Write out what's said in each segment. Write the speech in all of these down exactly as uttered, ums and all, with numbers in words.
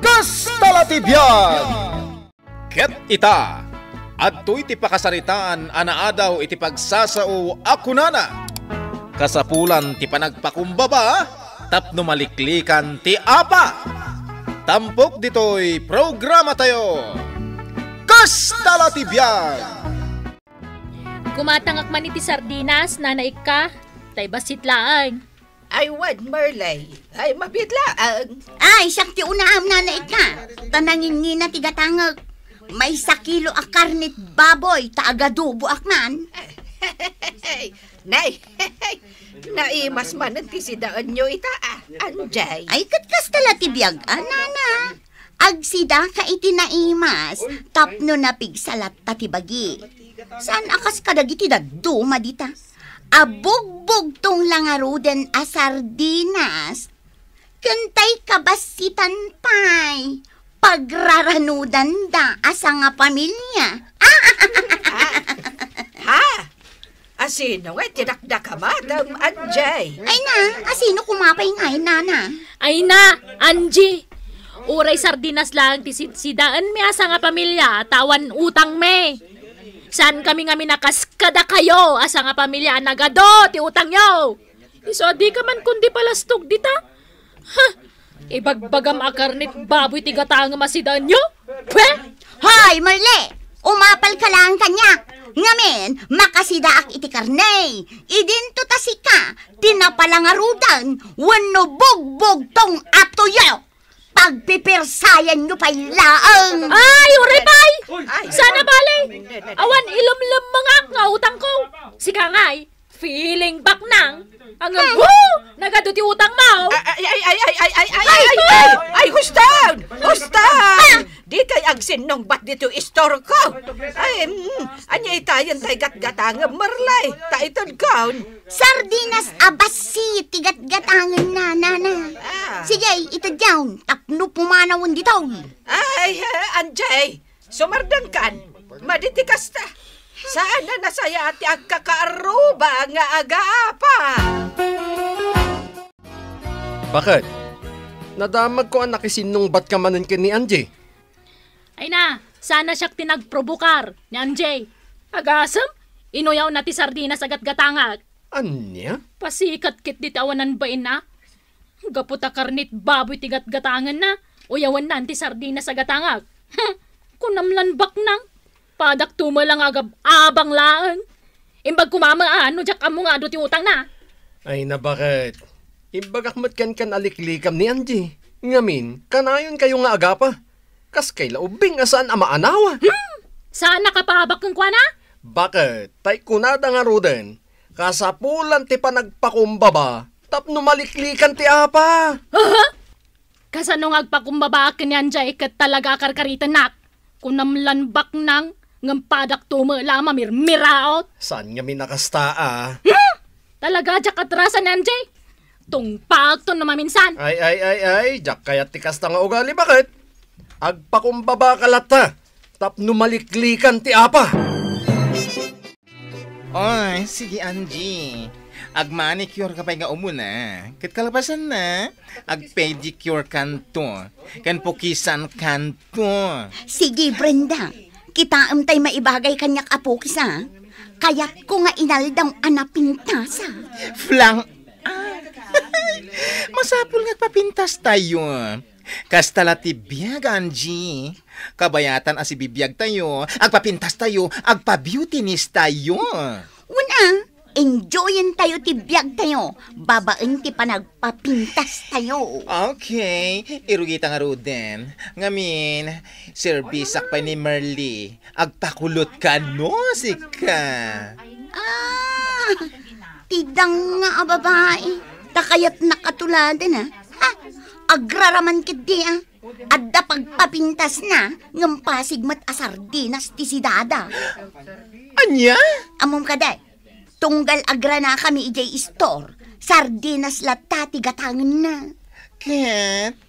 Kasta la ti biag! Ket ita, adtoy ti pakasaritaan a naadaw iti pagsasao a kunana, kasapulan ti panagpakumbaba tapno maliklikan ti apa. Tampok ditoy programatayo, Kasta la ti biag! Gumatangak man iti sardinas, Nana Ikka, tay bassit laeng. Ay, wen, Merle. Ay, mabiit laeng. Ay, siak ti unaam, Nana Ikka. Ta nangingina ti gatangek. Maysa kilo a karnet baboy, ta agaduboak man. Nay, naimas manen ti sidaenyo ita, a, Anjay. Ay, ket kasta la ti biag, a, Nana. Agsidaka iti naimas tapno napigsa latta ti bagi. Saan a kas kadagiti dadduma dita a bugbugtong la ngaruden a sardinas, ken tay kabassitan pay pagraranudanda a sangapamilia. Ha? Asino nga ti dakdakamatem, Anjay? Ay na, asino koma pay ngay, Nana? Ay na, Angie! Uray sardinas laeng ti sidsidaenmi a sangapamilia, ta awan utangmi. Saankami ngamin a kas kadakayo a sangapamilia a nagadu ti utangyo. Isu a dika man kundi palastog dita. Ha! Ibagbagam a karnet baboy ti gatangem a sidaenyo? Pwe! Hoy, Merle! Umapalka laeng kaniak! Ngamin, makasidaak iti karne. Idinto ta sika ti napalangaruden wenno bugbugtong a tuyo. Pagpipirsayanyo pay laeng. Ay, uray pay! Ay. Saan a bale! Awan ilumlemmengak nga utangko. Sika ngay, feeling baknang. Ang, hmm, woo! Nagadu ti utangmo. Ay, ay, ay, ay, ay, ay, ay, ay, ay, ay, ay, ay, huston! Huston! Ah! Dikay agsinnungbat ditoy istorko. Ay, mm, ania itayen tay gatgatangem, Merle? Ta itedkon. Sardinas a bassit ti gatgatangenna, Nana. Ah. Sige, itedyon, tapno pumanawen ditoy. Ay, eh, Anjay, sumardengkan. Madi ti kasta. Saan a nasayaat ti agkakaarruba nga agaapa. Baket? Nadamagko a nakisinnungbatka manen ken ni Angie. Ay na, saan a siak ti nagprobokar ni Angie. Agasem, inuyawna ti sardinas a gatgatangak. Ania? Pasikat ketdi ti awanan bainna. Gapu ta karnet baboy ti gatgatangenna, uyawennan ti sardinas a gatangak. Hmm, kunam lan baknang. Padakto met la nga agab-abang laeng. Imbag koma met a no diak ammo nga adu ti utangna. Ay na, baket? Imbagak met kenka a liklikam ni Angie. Ngamin, kanayonkayo nga agapa. Kas kay la ubbing a saan a maanawa. Hmm! Saan a kapaabak kenkuana? Baket? Tay kunada ngaruden, kasapulan ti panagpakumbaba tapno maliklikan ti apa. Aha? Kasano nga agpakumbabaak ken ni Anjay ket talaga a karkaritennak? Kunam lan baknang, ngem padakto met la a mamirmiraot. Saan ngamin a kasta a? Hmm! Talaga, diak atrasan ni Anjay. Tungpaakto no maminsan. Ay, ay, ay, ay, diak kayat ti kasta nga ugali, baket? Agpakumbabaka latta, tapno maliklikan ti apa. Oy, sige, Angie. Agmanicure ka pay nga umuna. Ket kalapasanna, agpedicure kanto. Ken pukisan kanto. Sige, Brenda. Kitaem tay maibagay kaniak a pukis, a. Kayatko nga inaldaw a napintasa. Flang, ah. Masapul nga agpapintas tayo. Kasta la ti biag, Angie. Kabayatan a sibibiag tayo, agpapintas tayo, agpa-beautiness tayo. Una, enjoyen tayo ti biag tayo, babaen ti panagpapintas tayo. Okay, irugita ngaruden. Ngamin, serbisak pay ni Merly. Agpakulot kano, sika. Ah, ti danga a babai. Ta kayatnak a tuladen, a. Ha? Agraraman ketdi, a. Adda pagpapintasna, ngem pasig met a sardinas ti sidada. Ania? Ammom kadi, tunggal agranakami idiay istor, sardinas latta ti gatangenna. Ket,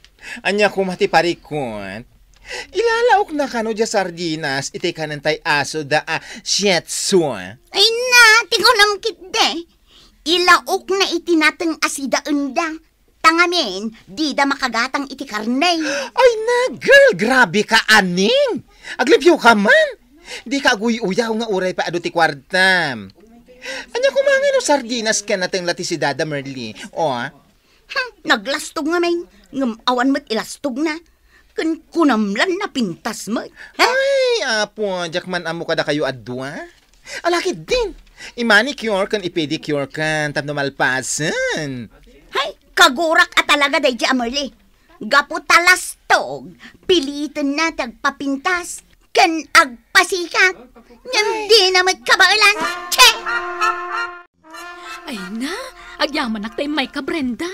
ania koma ti parikut? Ilalaokna kano diay sardinas iti kanen tay asoda a Shih Tzu? Ay na, ti kunam ketdi. Ilaokna iti nateng a sidaenda. Ta ngamin, dida makagatang iti karne. Ay na, girl, grabe ka, aning! Aglibyo ka man! Di ka aguy-uyaw nga uray pay adu ti kuartam. Ania koma nga no sardinas ken nateng la ti sidada, Merly? O, ah? Hmm, naglastog ngamin, ngem awan met ilastogna. Ken kunam lan napintas met. Ha? Ay, apo, diak man ammo kadakayo a dua. Ala ketdin, i-manicure ken i-pedicure kan tapno malpasen. Hay, kagurak a talaga daydi a Merly. Gapu ta lastog, pilitenna ti agpapintas ken agpasikat. Ngem dina met kabaelan. Che! Ay na, agyamanak ta immayka, Brenda.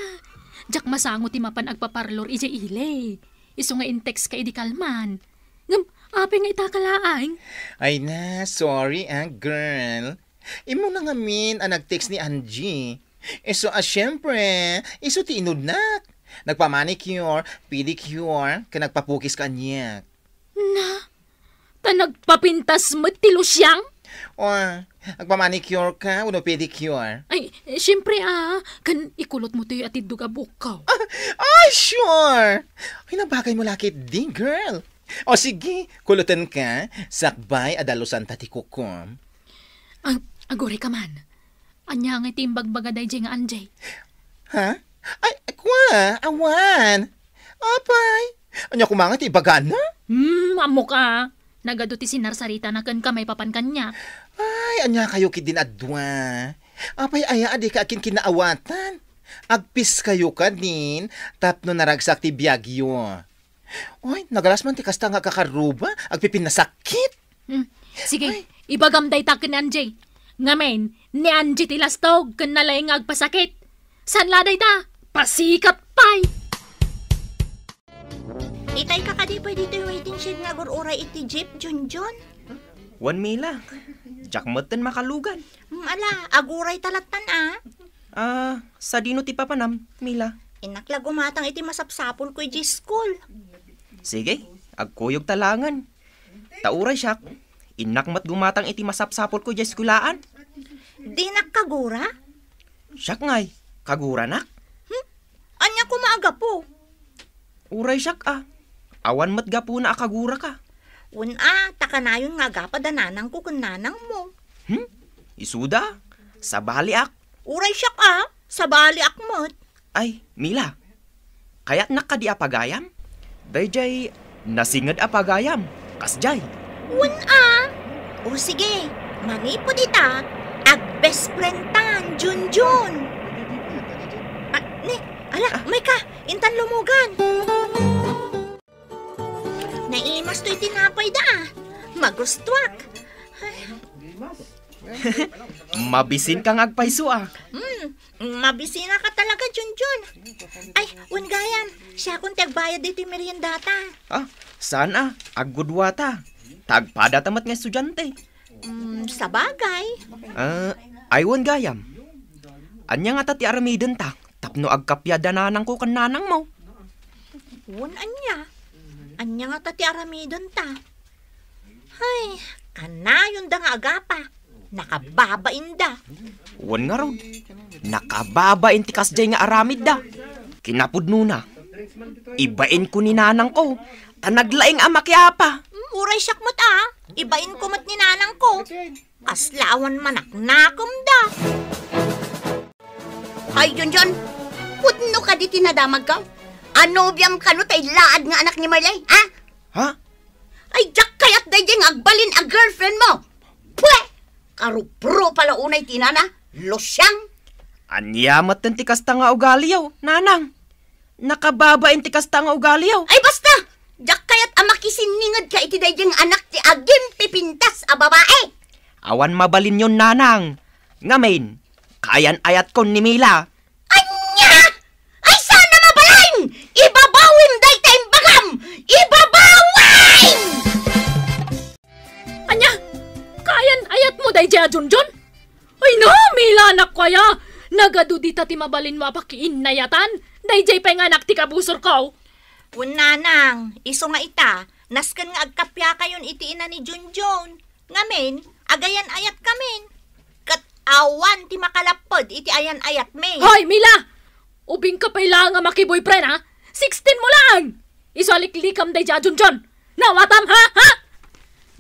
Diak masango ti mapan agpaparlor idiay ili. Isu nga in-text ka idi kalman. Ngem, apay nga itaka laeng? Ay na, sorry ah, girl. Immuna ngamin a nag-text ni Angie. Isu a, siyempre, isu ti inudnak. Nagpa-manicure, pedicure, ken nagpapukis kaniak. Na, ta nagpapintas met ti Luciang? O, agpa-manicure ka wenno pedicure? Ay, eh, siyempre, ah, kan ikulot mo toy atiddog a buko. Ay, sure! Ay, nabagay mo lakit di, girl. O sige, kuloten ka, sakbay a dalusan ta ti kukom. Ag-, aguray ka man. Ania nga iti imbagbaga daydiay nga Angie? Ha? Ay, kua, awan. Apay, ania koma nga ti ibagana? Hmm, ammok a. Nagadu ti sinarsaritana kenka maipapan kaniak. Ay, ania kayo ketdin a dua? Apay aya a dika agkinkinnaawatan? Agpis kayo kadin tapno naragsak ti biagyo. Oy, nagalas man ti kasta nga agkakarruba, agpipinnasakkit. Hmm. Sige, Ay. ibagam dayta ken ni Angie. Ngamin, ni Angie ti lastog ken nalaing nga agpasakit. Saan la dayta? Pasikat pay! Itayka kadi pay ditoy waiting shed nga agur-uray iti jeep, Junjun? Wen, Mila. Diak metten makalugan. Hmm, ala, aguray ta lattan, a. Ah, sadino ti papanam, Mila? Innak la gumatang iti masapsapulko idiay school. Sige, agkuyog ta laengen. Ta uray siak, innak met gumatang iti masapsapulko idiay eskuelaan. Dinak kagura? Siak ngay, kaguranak. Hmm? Ania koma a gapu? Uray siak a. Awan met gapuna a kaguraka. Wen a, ta kanayon nga agapa da nanangko ken nanangmo. Hmm? Isuda? Sabaliak. Uray siak a, sabaliak met. Ay, Mila. Kayatnak kadi a pagayam? Daydiay nasinged a pagayam. Kasdiay. Wen a. O sige, manipud ita, ag-best friend tan, Junjun. Ah, ne, ala, Ah. Maika, intan lumugan. Naimas toy tinapay da, a. Magustuak. Ay. Mabisin ka nga agpayso, a. Hmm, mabisin ka talaga, Junjun. Ay, wen gayam, siakon ti agbayad ditoy meriendata. Ah, saan a? Aggudua ta. Ta agpada ta met nga estudiante. Hmm, sabagay. Ah, ay wen gayam. Ania ngata ti aramidenta tapno agkappia da nanangko ken nanangmo? Wen ania? Ania ngata ti aramidenta? Hay, kanayonda nga agapa. Nakababainda. Wen ngarud, nakababain ti kasdiay nga aramidda. Kinapudnona, ibainko ni nanangko, ta naglaing a makiapa. Hmm, uray siak met a, ibainko met ni nanangko. Kasla awan manaknakemda. Ay, Junjun, pudno kadi ti nadamagko? Anobiam kano ta illaad nga anak ni Merly, ha? Ha? Ay, diak kayat daydiay nga agbalin a girlfriend mo. Pwe! Karupro pala unay ti nana, Luciang. Ania metten ti kasta nga ugaliyo, nanang? Nakababain ti kasta nga ugaliyo. Ay, basta! Diak kayat a makisinningedka iti daydiay nga anak ti agimpipintas a babae. Awan mabalinyon, nanang. Ngamin, kaayan-ayatkon ni Mila. Ania? Ay, saan a mabalin? Ibabawim dayta imbagam! Ibabawim! Ania? Kaayan-ayatmo daydiay a Junjun? Ay na, Mila, anak ko aya! Nagadu dita ti mabalinmo a pakiinnayatan. Daydiay pay nga anak ti kabusorko. Wen, nanang, isu nga ita, nasken nga agkappiakayon iti ina ni Junjun. Ngamin, agayan-ayatkamin. Ket awan ti makalapped iti ayan-ayatmi. Hoy, Mila! Ubingka pay laeng a makiboyfriend, ha? Sixteen mo laeng! Isu a liklikam daydiay a Junjun! Naawatam, ha? Ha?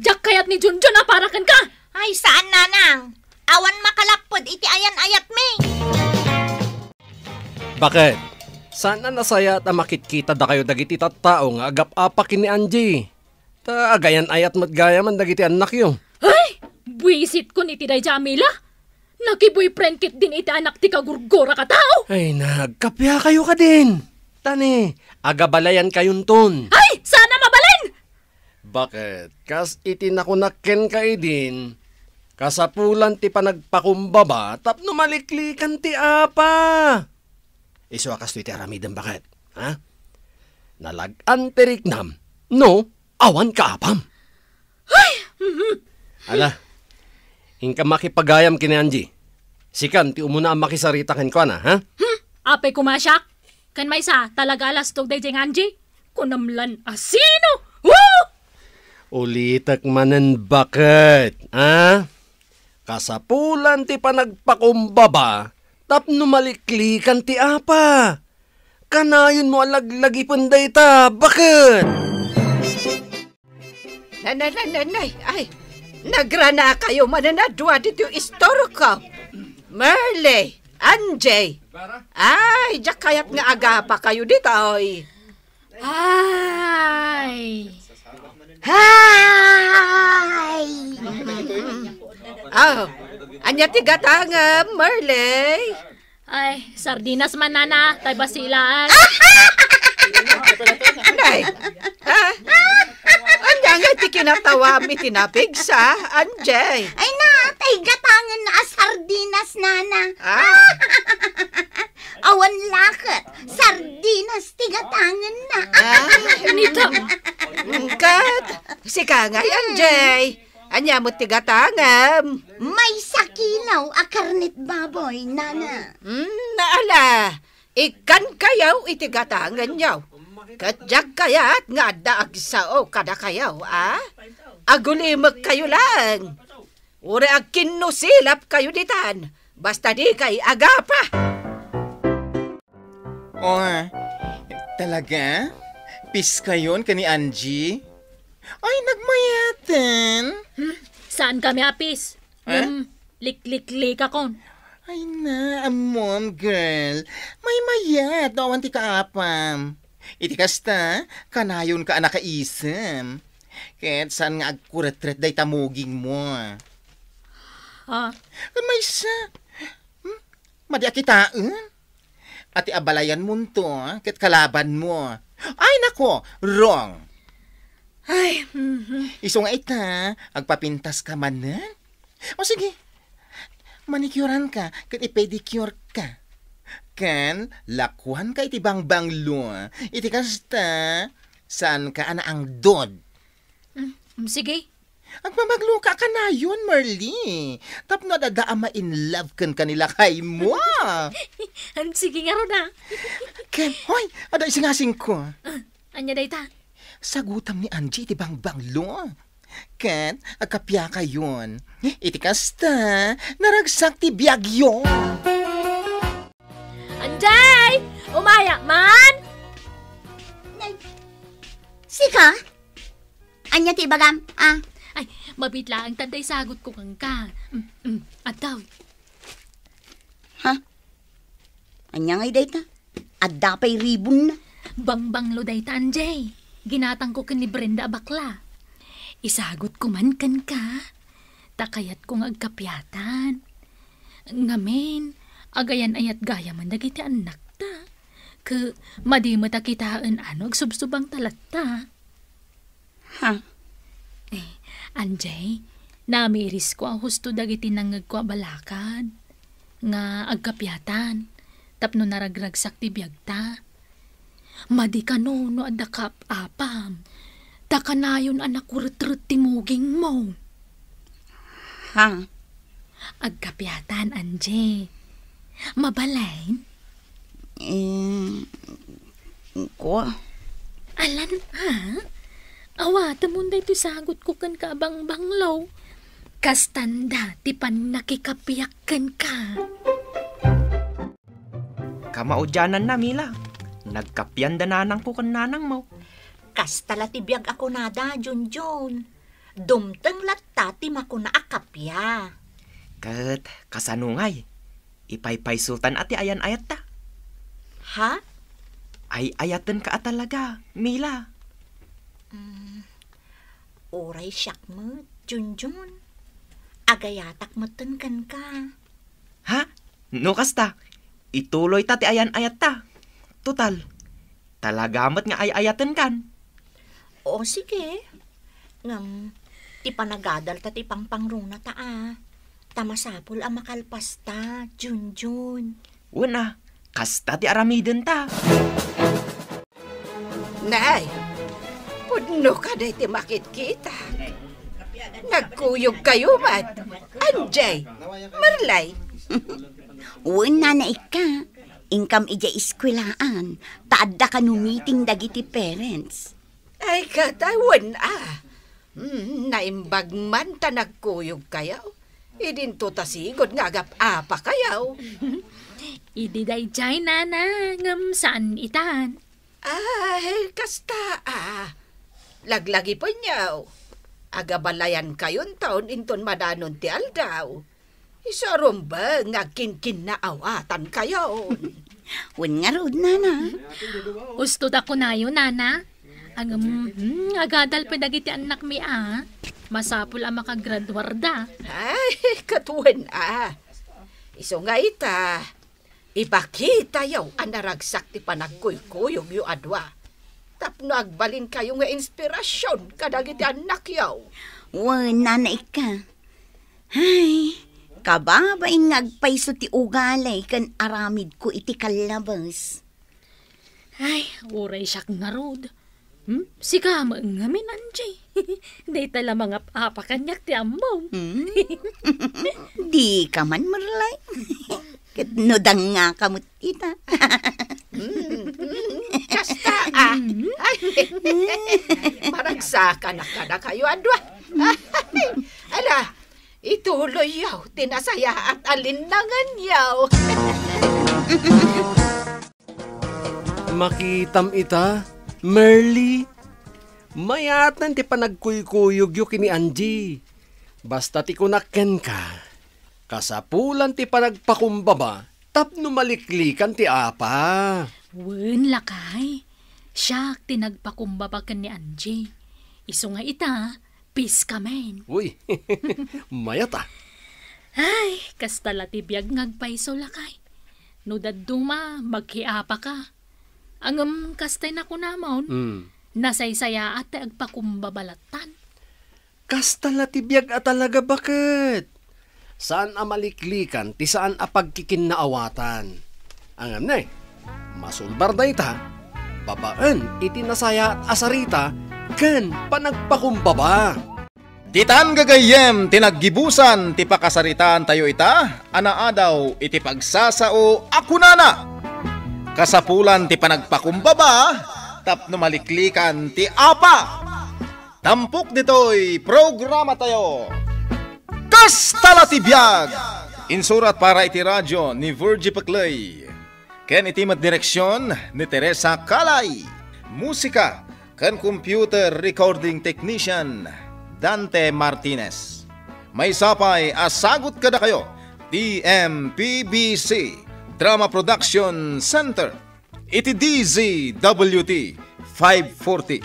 Diak kayat ni Junjun a para kenka! Ay, saan, nanang. Awan makalapped iti ayan-ayatmi. Baket? Saan a nasayaat a makitkita dakayo dagiti tattao nga agap-apa ken ni Angie? Ta agayan-ayat met gayamen dagiti annakyo. Ay! Buisitkon iti daydiay a Mila! Nakiboyfriend ketdin iti anak ti kagurgurak a tao! Ay, nagkapiakayo kadin! Tani, agabalayankayonton. Ay! Saan a mabalin! Baket, kas iti nakunak kenka idin, kasapulan ti panagpakumbaba tapno maliklikan ti apa. Isu a kastoy ti aramidem, baket, ha? Nalag-an ti riknam, no? Awan kaapam. Ay! Mhm. Ala, inka makipagayam ken ni Angie. Sikan ti umuna a makisarita kenkuana, ha? Hmm, apay koma siak? Ken maysa, talaga a lastog daydiay nga Angie? Kunam lan a sino? Woo! Ulitek manen, baket, ha? Kasapulan ti panagpakumbaba tapno maliklikan ti apa. Kanayonmo a laglagipen dayta, baket? Nay, nay, nay, nay, nay. Ay, nagranakayo manen a dua ditoy istorko. Merle, Angie. Ay, diak kayat nga agapakayo ditoy. Ay. Ay. Oh, ania ti gatangem, Merle? Ay, sardinas man, nana, tay basilaan. Nay, ha? Ania ngay ti kinatawam iti napigsa, Angie? Ay na, tay gatangen na a sardinas, nana. Ah. Awan laket, sardinas ti gatangen na. Ah. Anita? Ket, sika ngay, Angie. Ania met ti gatangem? Maysa kilaw a karnet baboy, nana. Hmm, ala, ikkankayo iti gatangenyo. Ket diak kayat nga adda agsao kadakayo, a? Agulimekkayo laeng. Uray agkinnusilapkayo ditan, basta dikay agapa. Oh, talaga? Piskayon ken ni Angie? Ay, nagmayaten. Hmm, saan kami a pis? Eh? Hmm, likliklikakon. Ay na, ammom, girl. Maymayat no awan ti kaapam. Iti kasta, kanayonka a nakaisem. Ket saan nga agkuretret dayta mugingmo. Ah. Ket maysa, hmm? Madi a kitaen? Ati abalayanmonto, ket kalabanmo. Ay, nako, wrong. Ay, mhm. Isu nga ita, agpapintaska manen? O sige, manicureanka ket ipedicureka. Ken lakuanka iti bangbanglo. Iti kasta, saanka a naangdod. Mm, sige. Agpamagloka kanayon, Merle. Tapno adda a ma-in love kenka ni lakaymo. Am, sige ngarud, a. Ken, hoy, adda isingasingko. Ah, ania dayta? Sagutam ni Angie iti bangbanglo. Ket agkapiakayon. Iti kasta, naragsak ti biagyo. Angie! Umayak man! Nay, sika? Ania ti ibagam, a? Ay, mabiit laeng ta adda isagutko kenka. Mm, mm, adtoy. Ha? Ania ngay dayta? Adda pay ribonna. Bangbanglo dayta, Angie. Ginatangko ken ni Brenda a bakla. Isagutko man kenka, ta kayatko nga agkapiatan. Ngamin, agayan-ayat gayamen dagiti annakta. Ket madi met a kitaen a no agsubsubangta latta. Ha? Eh, Angie, namiirisko a husto dagiti nangngegko a balakad nga agkapiatan tapno naragragsak ti biagta. Madi kano no adda kaap-apam, ta kanayon a nakuretret ti mugingmo. Ha? Agkapiatan, Angie. Mabalin? Eh, kua. Alan, ha? Awatemon daytoy sagutko kenka a bangbanglo. Kastanda ti pannakikapiak kenka. Kamaudiananna, Mila. Nagkapian da nanangko ken nanangmo. Kasta la ti biag a kunada, Junjun. Dumteng latta ti makuna a kapia. Ket kasano ngay? Ipaypaysotan a ti ayan-ayatta? Ha? Ay-ayatenka a talaga, Mila. Mm, uray siak met, Junjun. Agayatak metten kenka. Ha? No kasta, ituloyta ti ayan-ayatta. Total, talaga met nga ay-ayatenkan. O, sige. Ngem, ti panagadalta ti pangpangrunata a. Ta masapul a makalpasta, Junjun. Wen a, kasta ti aramidenta. Nay, pudno kadi ti makitkita. Nagkuyogkayo met. Anjay, Marlay. Wen, Nana Ikka, inkam idiay eskuelaan, ta adda kano meeting dagiti parents. Ay, ket wen a. Hmm, naimbag man ta nagkuyogkayo. Idinto ta sigud nga agap-apakayo. Idi daydiay, Nana, ngem saan itan. Ay, kasta a. Laglagipenyo. Agabalayankayon inton madanon ti aldaw. Isu a rumbeng nga agkinkinnaawatankayon. Wen ngarud, Nana. Usto ta kunayo, Nana. Ngem, hmm, agadal pay dagiti annakmi a. Masapul a makagraduarda. Ay, ket wen a. Isu nga ita, ipakitayo a naragsak ti panagkuykuyogyo a dua. Tapno agbalinkayo nga inspirasion kadagiti annakyo. Wen, Nana Ikka. Ay, kababain nga agpayso ti ugali ken aramidko iti kallabes. Ay, uray siak ngarud. Hmm? Sika met ngamin, Angie. Dayta la mangap-apa kaniak ti ammom. Hmm? Dika man, Marlay. Ket no dangngaka met ita. Mm, mm, kasta a. Mm. Ay, maragsakanak kadakayo a dua. Ala, ituloyyo ti nasayaat a linnanganyo. Makitam ita, Merly. Mayat ti panagkuykuyogyo ken ni Angie. Basta ti kunak kenka, kasapulan ti panagpakumbaba tapno maliklikan ti apa. Wen, lakay. Siak ti nagpakumbaba ken ni Angie. Isu nga ita, peace ka men. Uy, mayat a. Ay, kasta la ti biag nga agpayso, lakay. No dadduma, magkiapaka. Ngem kasta ti nakunamon, hmm, nasaysayaat ti agpakumbaba lattan. Kasta la ti biag a talaga, baket. Saan a maliklikan ti saan a pagkikinnaawatan. Ngem ne, masulbar dayta babaen iti nasayaat a sarita ken panagpakumbaba. Ditan gagayyem ti naggibusan ti pakasaritaantayo ita a naadaw iti pagsasao a kunana, kasapulan ti panagpakumbaba tapno maliklikan ti apa. Tampok ditoy programatayo, Kasta la ti Biag! Insurat para iti radio ni Virgie Peclay, ken iti met direksion ni Teresa Calay. Musika ken computer recording technician, Dante Martinez. Maysa pay a sagut kadakayo ti M P B C Drama Production Center iti D Z W T five forty.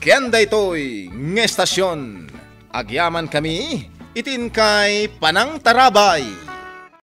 Ken daytoy nga estasion, agyamankami iti inkay panangtarabay.